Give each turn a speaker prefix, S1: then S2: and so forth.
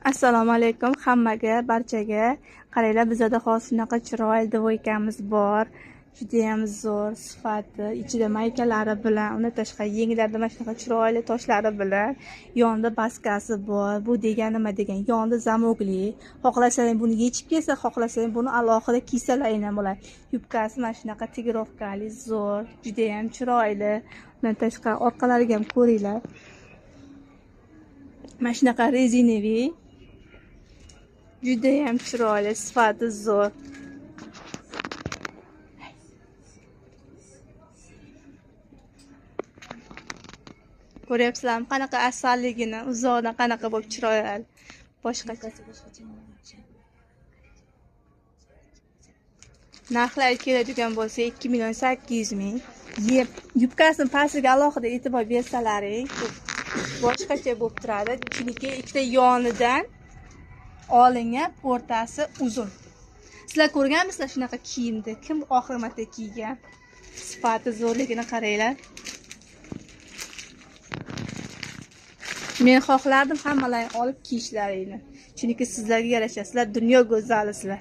S1: Assalomu alaykum hammaga, barchaga. Qaranglar, bizada hozir shunaqa chiroyli dvoykamiz bor. Judayam zo'r sifati, ichida maykalari bilan, undan tashqari yenglarida mana shunaqa chiroyli toshlari bilan, yonida baskasi bor. Bu degani nima degan? Yonida zamokli. Xohlasang buni yechib kiysa, xohlasang buni alohida kiysalaring ham bo'ladi. Yubkasi mana shunaqa tigirovkali, zo'r, judayam chiroyli. Undan tashqari orqalariga ham ko'ringlar. Mana shunaqa rezinaviy. Judayam chiroyli, sifati zo'r. Ko'ryapsizlarmi qanaqa asalligini, uzoqdan qanaqa bo'lib chiroyli. Boshqacha. Narxlari keladigan bo'lsa 2 million 800 ming. Yeb, yubkasini pastiga alohida e'tibor bersalaring, boshqacha bo'lib turadi. Chunki ikkita yonidan olingan, o'rtasi uzun. Sizlar ko'rganmisizlar shunaqa kiyimni? Kim oxirgi marta kiygan? Sifati zo'rligini qaranglar. Men xohlardim hammalaring olib kiyishlaringni. Chunki sizlarga yarasha, sizlar dunyo go'zalisizlar.